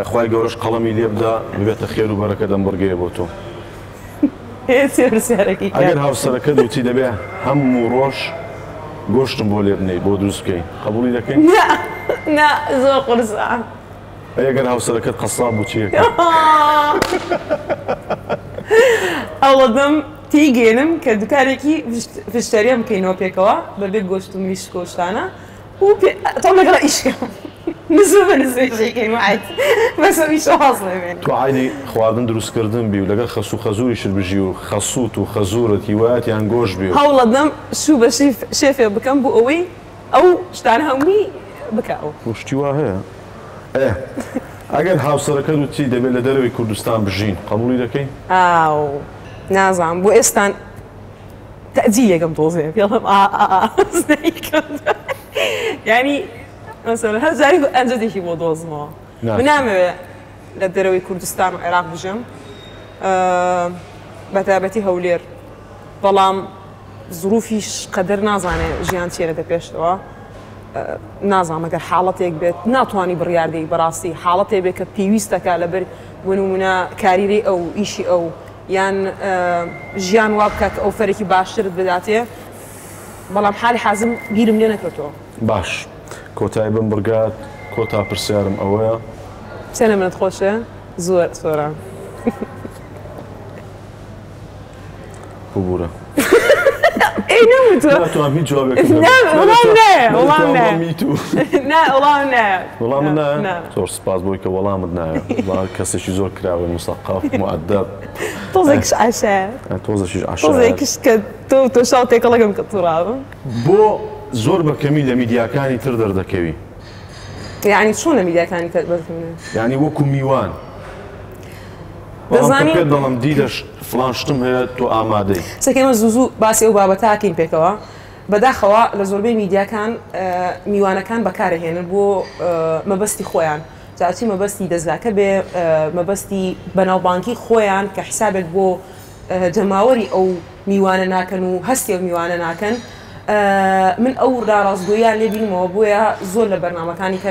خوای گەورەش قەڵەمی لێ بدا ببێتە خێر و بەرەکەت ئەم بڕگەیە بۆ تۆ. ئەگەر هاوسەرەکەت وتی دەبێ هەموو ڕۆژ گۆشتم بۆ لێ بنێی بۆ دروست بکەی قبوڵی دەکەی؟ نا نا زۆر قورسە. ئەی ئەگەر هاوسەرەکەت قەساب بوو چی ئەکەی؟ هەوڵەدەم تێیگەیەنم کە دوکانێکی فشتەریان بکەینەوە پێکەوە بەبێ گۆشت و مریشک و شتانە و تۆم لەگەڵ ئیش کەم نزم بە نزم ئیشەکەین وعد بەس ئەو ئیشە واز لێبێنێ. تۆ عەیلی خواردن دروستکردن بی و لەگەڵ خەسوو خەزووریشت بژی و خەسووت و خەزوورت هیوایەتیان گۆشت بی و. هەوڵەدەم شوو بە شێفێ بکەم بۆ ئەوەی ئەو شتانە هەمووی بکا ئەو. بۆ شتی وا هەیە؟ ئێ ئەگەر هاوسەرەکەت وتی دەبێ لە دەرەوەی کوردستان بژین قەبووڵی دەکەی؟ ئاو نازانم بۆ ئێستا تەئجیلێکم تۆزێ پێڵم ئا ئا ئا نەیکەم یانی مەسەلەن هەر جارێک ئەنجەدێکی بۆ دۆزمەوە من نامەوێ لە دەرەوەی کوردستان و عێراق بژێم بەتایبەتی هەولێر بەڵام زروفیش قەدەر نازانێ ژیان چێنێتە پێشتەوە نازانم ئەگەر حاڵەتێک بێت ناتوانانی بڕیار دەی بەڕاستی حاڵەتێ بێت کە پێویستەکە لەبەر بۆ نمونە کاریرەی ئەو ئیشی ئەو یان ژیان وا بکە کە ئەو فەرێکی باشترت بداتێ بەڵام حالی حازم بیرم لێ نەکردەوە. باش کۆتایی بەم بڕگات کۆتا پرسیارم ئەوەیە. چەنە منت خۆشە زۆر سۆران. ببورە. ئەی نەوتوە. ناتوانم هیچ جوابێکم هەبێت. وەڵام نایە وەڵام نایە. me too. نا وەڵام نایە. وەڵامت نایە؟ زۆر سپاس بۆی کە وەڵامت نایە. کەسێکی زۆر کراوەی مسەقەف موئەدەب. تۆزێکش عەشایە. تۆزێکیش عەشایە. تۆزێکش کە تۆ و تۆشاو تێکەڵەکەم کە توڕابم. بۆ زۆر بە کەمی لە میدیاکانی تر دەردەکەوی؟ یەعنی چۆن لە میدیاکانی تر دەردەکەوم؟ یەعنی وەکو میوان. بەڵام کە پێت دەڵێم دیدە فڵان شتم هەیە تۆ ئامادەی. سەکە ئێمە زوو زوو باسی ئەو بابەتە ئەکەین پێکەوە. بەداخەوە لە زۆربەی میدیاکان میوانەکان بەکارەهێنن بۆ مەبەستی خۆیان جا چی مەبەستی دەزگاکە بێ مەبەستی بەناوبانگی خۆیان کە حیسابێک بۆ جەماوەری ئەو میوانە ناکەن و هەستی ئەو میوانە ناکەن من ئەو ناڕاستگۆییان لێ بینمەوە بۆیە زۆر لە بەرنامەکانی کە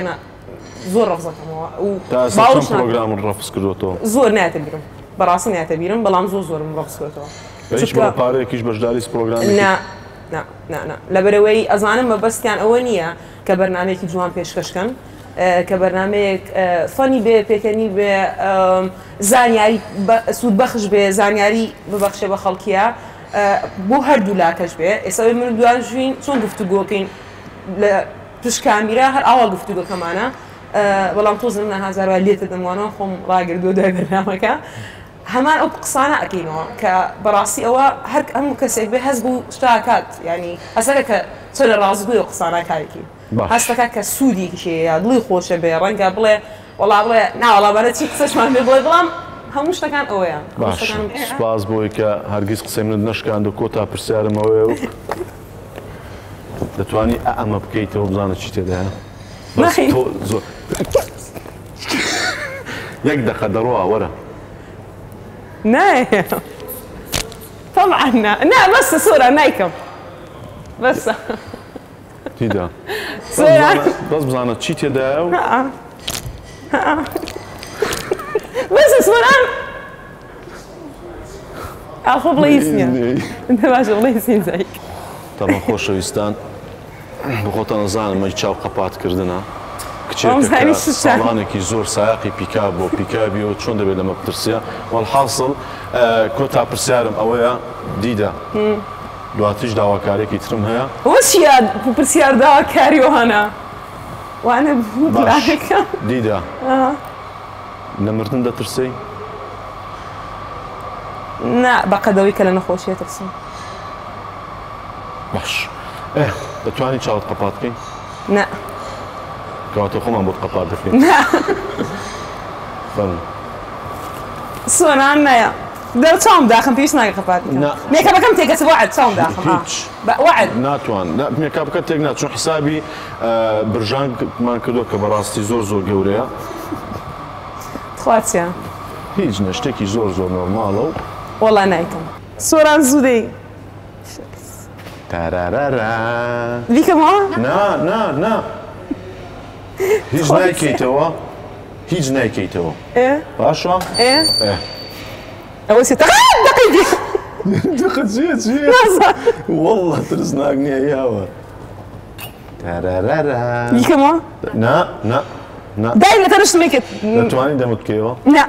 زۆر ڕەفزەکەمەوە و تا ئێستا باوەڕش چەند ناکەم. پرۆگرامت ڕەفز کردۆتەوە؟ زۆر نایەتە بیرم بەڕاستی نایەتە بیرم بەڵام زۆر زۆرم ڕەفز کردۆتەوە بە هیچ چونکە بڕە پارەیەکیش بەشداری هیچ پرۆگرامێکی نا نا نا نا لەبەرئەوەی ئەزانم مەبەستیان ئەوە نییە کە بەرنامەیەکی جوان پێشکەش کەن کە بەرنامەیەک funny بێ پێکەنی بێ زانیاری سوودبەخش بێ زانیاری ببەخشێ بە خەڵکیە بۆ هەردوو لاکەش بێ ئێستا من دوان ژین چۆن گفتوگۆکەین لە پشت کامیرا هەر ئاوا گفتوگۆکەمانە بەڵام تۆزم ناهازار وای لێتە دەموانەوە خۆم ڕاگردووە دوای بەرنامەکە هەمان ئەو قسانە ئەکەینەوە کە بەڕاستی ئەوە هەر هەموو کەسێک بێ هەست بەو شتە ئەکات یانی هەستەکە کە چەندە ڕاستگۆی ئەو قسانە کاکی هەستەکە کە سوودێکیشی هەیە دڵی خۆشە بێ ڕەنگە بڵێ وەڵا بڵێ نا وەڵا بەرە چی قسەشمان بێ بڵێ بەڵام هەموو شتەکان ئەوەیە باش سوپاس بۆی کە هەرگیز قسەی منت نەشکاند و کۆتا پرسیارم ئەوەیە و دەتوانی ئەمە بکەیتەوە بزانە چی تێدایە بەس تۆ زۆر یەک دەقە دەڕوا وەرە. نایە طبعا نا نا بەسە سۆران نایکەم بەسە. تیدا بەس بزانە چی تێدایە و بەسە سۆران ئاخۆ بڵێ هیچ نییە باشە بڵێ هیچ نییە زایک. تەبعەن خۆشەویستان بۆ خۆتان ئەزانم ئەی چاو قەپات کردنە. کچێکە وامزانی کە شتە. ساڵانێکی زۆر سایەقی پیکاب بووە، پیکابیەوە چۆن دەبێت لەمە بترسێ؟ وەلحاسڵ کۆتا پرسیارم ئەوەیە دیدە، دواتریش داواکاریەکی ترم هەیە. ئەوە چییە پرسیار داواکاری وانە؟ وانە باش پلانەکە. دیدە، لە مردن دەترسێی؟ نا، بەقەدەوەی کە لە نەخۆشیە ترسم. باش ئێ دەتوانی چاوت قەپات بکەی؟ نا. کەواتە خۆمان بۆت قەپات دەکەین. نا. فەرموو. سۆران نایە. دەر چاوم داخم پێویست ناکە قەپات بکەم. نا. مێکەپەکەم تێکەچ وەعد چاوم داخم. هیچ. وەعد. ناتوان. نا مێکاپەکە تێک ناچ چون حسابی برژانگمان کردووە کە بەڕاستی زۆر زۆر گەورەیە. تخوا چیە؟ هیچ نە شتێکی زۆر زۆر نۆرماڵە و. وەڵا نایکەم. سۆران زوو دەی. تارارارا. بیکەمەوە؟ نا نا نا. هیچ نایکەیتەوە. هیچ نایکەیتەوە. ئێ؟ باشە؟ ئێ؟ ئێ. ئەوە سێ دەقەی دی. دەقە چییە چییە؟ نازانم. وەڵڵا ترسناک نییە یاوە. تارارارا. بیکەمەوە؟ نا نا نا. دای لە تەنیشتم یەکێت. دەتوانی دەمت بکەیەوە؟ نا.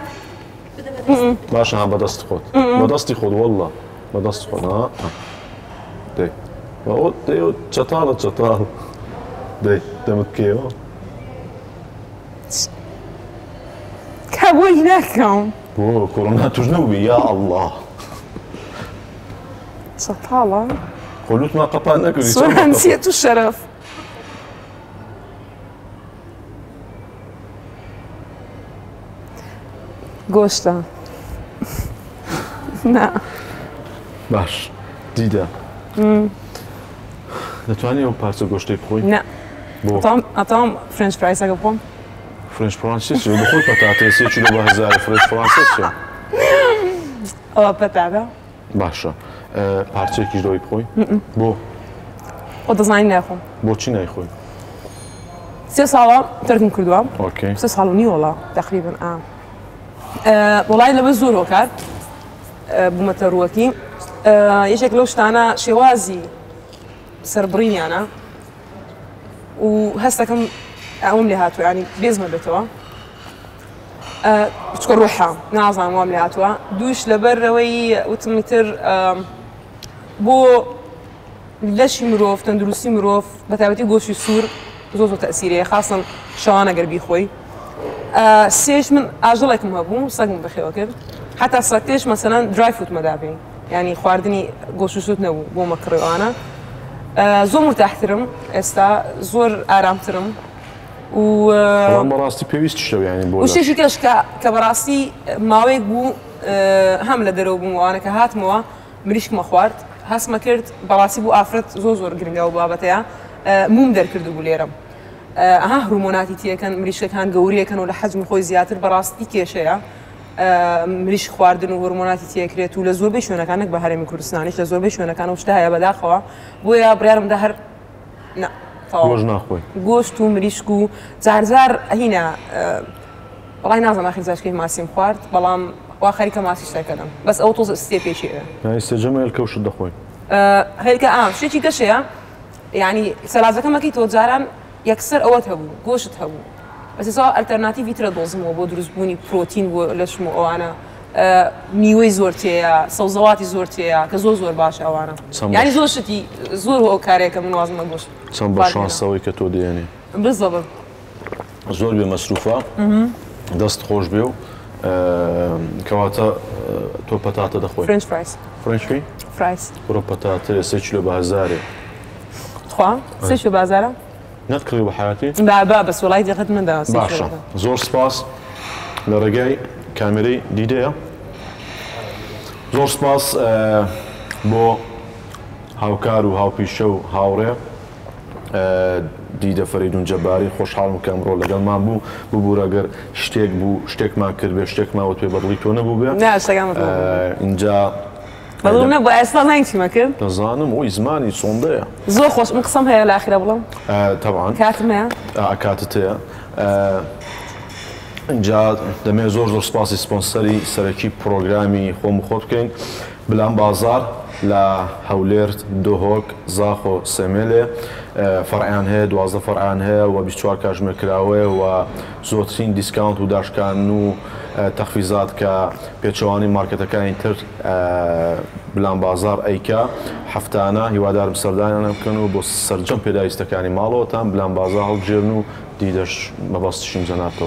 باشە ها بەدەستی خۆت. بەدەستی خۆت وەڵڵا. بەدەستی خۆت ها. دەی. ئەوە دەی چەتاڵە چەتاڵ. دەی دەمت بکەیەوە. کا بۆی ناکەم. بۆ کۆرۆنا توش نەبووی یا ئەڵڵا. چەتاڵە؟ خۆ لوتمان قەپان نەکردی. سۆران چییە تو شەرەف؟ گۆشتە. نا. باش دیدە. دەتوانی ئەو پارچە گۆشتەی بخۆی؟ نا. بۆ؟ ئەتوام فرێنچ fries ەکە بخۆم؟ فرێنچ فرانسیس چیە؟ بخۆی پەتاتەیە سێ کیلۆ بە هەزارە فرێنچ فرانسیس چیە؟ ئەوە پەتاتە. باشە پارچەیەکیش لەوەی بخۆی؟ بۆ؟ خۆ دەزانی ناخۆم. بۆچی نایخۆی؟ سێ ساڵە تەرکم کردووە. okay. سێ ساڵ و نیو وەڵا تقریبا ئا. وەڵای لەبەر زۆر هۆکار بوومەتە ڕووەکی. یەکێک لەو شتانە شێوازی سەربڕینیانە و هەستەکەم ئەوم لێ هاتووە، ینی بێزمە بێتەوە. چکە ڕوحە نازانم وام لێ هاتووە. دووش لەبەرەوەی وتم تر بۆ لەشی مرۆڤ، تەندروستی مرۆڤ، بە تایبەتی گۆشتی سوور زۆر زۆر تەئسیرەیە، خاصەن شەوان ئەگەر بیخۆی. سێش من ئاژەڵێکم هەبوو، سەگم بەخێوە کرد. حتا سەگتێش مەسەلەن dry food مەدابین، ینی خواردنی گۆشت و سووت نەبوو بۆ مەکڕی ئەوانە. زۆر مرتاحترم ئێستا، زۆر ئارامترم. و بەڵام بەڕاستی پێویست شتە یانی بۆ و شتێکی کەش کە بەڕاستی ماوەیەک بوو هەم لە دەرەوە بووم ئەوانە کە هاتمەوە مریشکمە خوارد، هەستمە کرد بەڕاستی بوو ئافرەت زۆر زۆر گرنگە و بابەتەیە. موم دەرکردو بوو لێرەم. ئەها هۆرمۆناتی تیەکەن، مریشکەکان گەورەیەکەن و لە حەجمی خۆی زیاتر بەڕاستی کێشەیە. مریشک خواردن و هۆرمۆناتی تێکرێت و لە زۆربەی شوێنەکان نەک بە هەرێمی کوردستانیش لە زۆربەی شوێنەکان و شتە هەیە بەداخەوە. بۆیە بڕیارمدا هەر نا تەواو. گۆشت ناخۆی. گۆشت و مریشک و جارجار هینە وەڵای نازانم ئاخر جارکەی ماسیم خوارد، بەڵام وا خەریکە ماسیش تەکەدەم. بەس ئەو تۆز step ێکی ئەوێ. یانی سێجەمە هێلکە و شت دەخۆی. هێلکە ئا شتێکی کەشەیە، یعنی سەلاجەکەمەکەی تۆ جاران یەکسەر ئەوەت هەبوو، گۆشت هەبوو. بەس ئێستا ئەلتەرناتیڤی ترە دۆزمەوە بۆ دروستبوونی پرۆتین بۆ لەشم و ئەوانە. میوەی زۆر تێیە، سەوزەواتی زۆر تێیە کە زۆر زۆر باشە ئەوانە. یعنی زۆر شتی زۆر هۆکارێکە من وازم لە گۆشت چەند بە شانسەوەی کە تۆ دێنی. بالضبط. زۆر بێ مەسروفە، دەست خۆش بێ و کەواتە تۆ پەتاتە دەخۆی. French fries. French fries. بڕۆ پەتاتە سێ کیلۆ بە هەزارێ. تخوا سێ کیلۆ بە هەزارە؟ نەتکڕی بە حیاتی؟ با با بەس وەڵای دقەت نەداوە سێ باشە زۆر سپاس لە ڕێگای کامێرەی دیدەیە. زۆر سپاس بۆ هاوکار و هاوپیشە و هاوڕێ دیدە فەریدون جەباری. خۆشحاڵم کە ئەمڕۆ لەگەڵمان بوو. ببوورە ئەگەر شتێک بوو، شتێکمان کرد بێ، شتێکمان وت پێ بەدڵی تۆ نەبوو بێ. نا، شتەکان بەدڵ نەبوو. اینجا بەدڵ نەبوو. ئێستا زانی چیمە کرد؟ دەزانم، ئۆی زمانی سۆندەیە. زۆر خۆش. من قسەم هەیە لە ئاخیرە بڵێم؟ تەبعاً. کاتم هەیە؟ کاتت هەیە. اینجا دەمێ زۆر زۆر سپاسی سپۆنسەری سەرەکی پرۆگرامی خۆم و خۆت بکەین، بلان بازار. لە هەولێر، دهۆک، زاخۆ، سێمێلێ فەرعیان هەیە، 12 فەرعیان هەیە و 24 کاتژمێر کراوەیە و زۆرترین discount و داشکان و تەخفیزات کە پێچەوانەی مارکێتەکانی تر بلان بازاڕ ئەیکا هەفتانە. هیوادارم سەردانیان بکەن و بۆ سەرجەم پێداویستەکانی ماڵەوەتان بلان بازاڕ هەڵبژێرن و دیدەش مەبەستیشم جەنابتە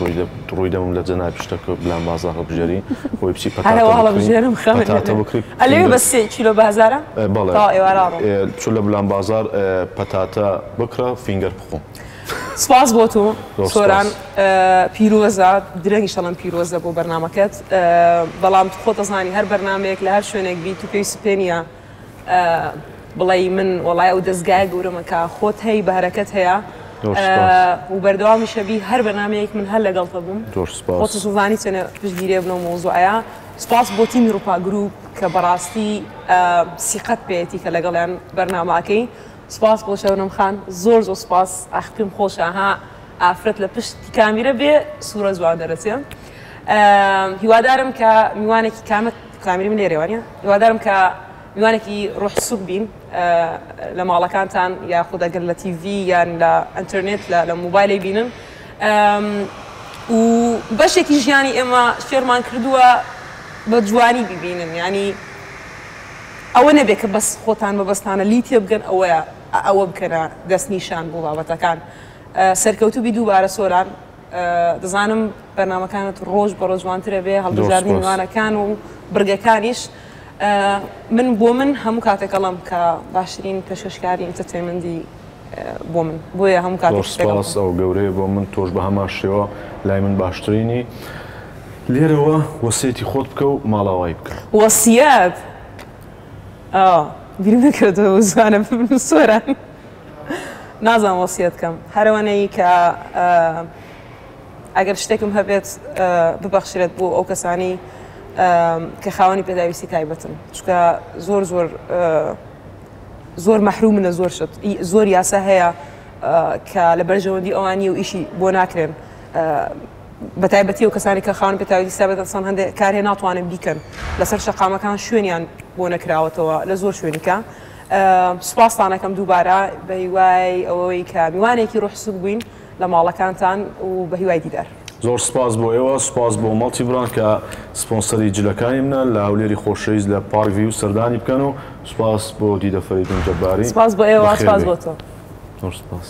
ڕووی دەمم لە جەنابی شتەکە بلان بازاڕ هەڵبژێری بۆی بچی پەتاتە هەرەوە بکڕی هەڵەبژێرم خەمت پەتاتە نەبێ. بکڕی ئەلەوێ finger بە 3 کیلۆ بازارە بەڵێ تا ئێوارە ئەڕۆم. چۆ لە بلان بازاڕ پەتاتە بکڕە finger بخۆ. سپاس بۆ تۆ زۆر سۆران سپاس. پیرۆزە درەنگیش ئەڵێم پیرۆزە بۆ بەرنامەکەت بەڵام خۆت ئەزانی هەر بەرنامەیەک لە هەر شوێنێک بیت و پێویست پێ نییە بڵێی من وەڵای ئەو دەزگایە گەورەمە کە خۆت هەی بەهرەکەت هەیە زۆر سپاس. و بەردەوامیشە بی هەر بەرنامەیەک من هەر لەگەڵتە بووم زۆر سپاس. خۆت زانی چەنە پشتگیریە بنەو مەوزوعەیە سپاس بۆ تیمی ڕوپا گروپ کە بەڕاستی سیقەت پێیەتی کە لەگەڵیان بەرنامەکەی سپاس بۆ شەونم خان زۆر زۆر سپاس ئاخ پێم خۆشە ها ئافرەت لە پشتی کامیرە بێ سوورە جوان دەرەچێ هیوادارم کە میوانێکی کامە کامیری من لێرەوە نیە هیوادارم کە میوانێکی ڕۆح سوک بین لە ماڵەکانتان یاخود ئەگەر لە TV یان لە ئینتەرنێت لە مۆبایلی بینن و بەشێکی ژیانی ئێمە share مان کردووە بە جوانی ببینن ینی ئەوە نەبێ کە بەس خۆتان بەبەستانە لی تێبگەن ئەوەیە ئەوە بکەنە دەستنیشان بۆ بابەتەکان سەرکەوتوو بی دووبارە سۆران دەزانم بەرنامەکانت ڕۆژ بە ڕۆژ جوانترە بێ هەڵبژاردنی میوانەکان و بڕگەکانیش من بۆ من هەموو کاتێک ئەڵێم کە باشترین پێشکەشکاری entertainment ی بۆ من بۆیە هەموو کاتێک زۆر سپاس ئەو گەورەیە بۆ من تۆش بە هەمان شێوە لای من باشترینی لێرەوە وەسێتی خۆت بکە و ماڵاوایی بکە. وەسیەت بیرم نەکردەوە زوانە ببن سۆران نازانم وەسیەت کەم هەرەوەنەی کە ئەگەر شتێکم هەبێت ببەخشرێت بۆ ئەو کەسانی کە خاوەنی پێداویستی تایبەتن چونکە زۆر زۆر زۆر مەحرومن لە زۆر شت زۆر یاسا هەیە کە لە بەرژەوەندی ئەوانی و ئیشی بۆ ناکرێن بە تایبەتی ئەو کەسانی کە خاوەن پێداویستی تایبەتن ئەسڵەن هەندێک کار هەیە ناتوانن بیکەن لەسەر شەقامەکان شوێنیان بۆ نەکراوەتەوە لە زۆر شوێنیکە سوپاستانەکەم دووبارە بە هیوای ئەوەی کە میوانێکی ڕۆح سوک بووین لە ماڵەکانتان و بە هیوای دیدار. زۆر سپاس بۆ ئێوە، سپاس بۆ مەڵتی براند کە سپۆنسەری جلەکانی منە لە هەولێری خۆشەویست لە پارک ڤیو سەردانی بکەن و سپاس بۆ دیدە فەریدون جەباری. سپاس بۆ ئێوە، سپاس بۆ تۆ. زۆر سپاس.